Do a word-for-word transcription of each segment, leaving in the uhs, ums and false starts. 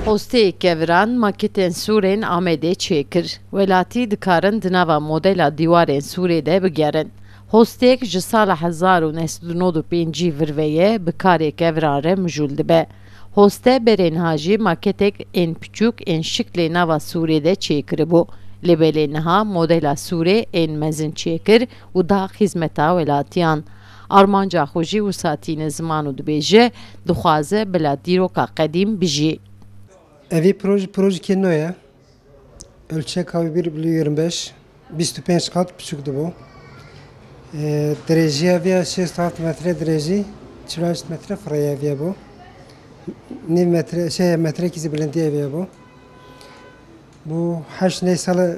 Hosteyê keviran maketên sûrên Amedê çêkir. Welatî dikarin di nava modela dîwarên sûrê de bigerin. Hostêk ji sala hezar û neh sed û nod û pêncî vir ve ye, bi karê keviran re mijûl dibe. Hoste berê niha jî maketek ên piçûk ên şiklê nava sûrê de çêkiribû. Lê belê niha modela sûrê ên mezin çêkir û da xizmeta welatiyan. Armanca xwe jî wisa tîne ziman û dibêje, dixwaze bila dîroka qedîm bijî. Evî proj-, projeyê nû ye. Ölçek abi bir bölü yirmi beş, bîst û pênc kat piçûk dibû. E, dirêjiya vê ya şêst û heft metre dirêjî, çil û heşt metre firaya vê ya bû. Nîv metre, şey, metrekî zî bilindiya vê ya bû. Bu heşt ney sala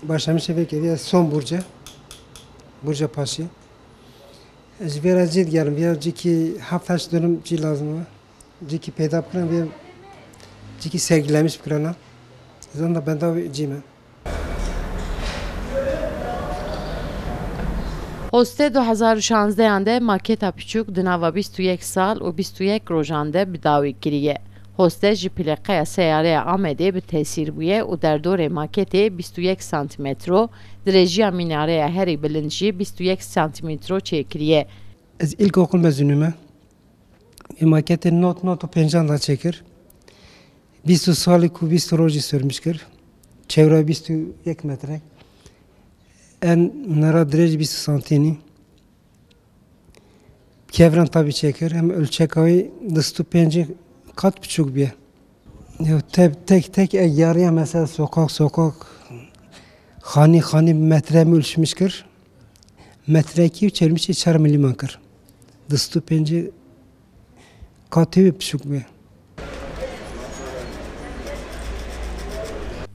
başlamışê vê kê, vê ya son burca. Burca Paşî. Ez ji vê re cî digerim, vê ya cîkî heft heşt dönüm cî lazim e. Cîkî peyda bikirin, vê cîkî sergilemiş bikirana. Zan da benda wê cî me. Hoste du hezar û şanzdehan de maketa piçûk di nava bîst û yek sal û bîst û yek rojan de bi dawî kiriye. Hoste ji pileqeya seyareya Amedê bi tesîr bûye û derdorê maketê bîst û yek santîmetro, dirêjiya minareya herî bilind jî bîst û yek santîmetro çêkiriye. Ez ilkokul mezunî me. Vê maketê not, not û pêncan da çêkir. Bîst û salî ku bîst rojî sürmüş kir. Çewra bîst û yek metre. En nera dirêj bîst santînî. Kevran tabî çêkir. Hem ölçeka wî dîst û pêncî kat piçûk bîye. Ya te-, tek tek ek yarıya mesela sokak sokak, xanî xanî metre mi ölçmüş kir. Metrekî û çelmişê çar milîman kir. Dîst û pêncî katî wî piçûk bî.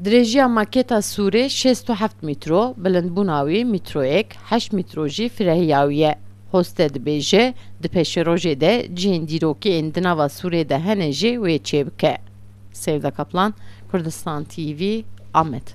Dirêjiya maketa sûrê şêst û heft mîtro, bilindbûna wî mîtroyek, heşt mîtro jî firehiya wî ye. Hoste dibêje, di pêşerojê de cihên dîrokî ên di nava sûrê de hene jî wê çêbike. Sevda Kaplan, Kurdistan T V, Amed.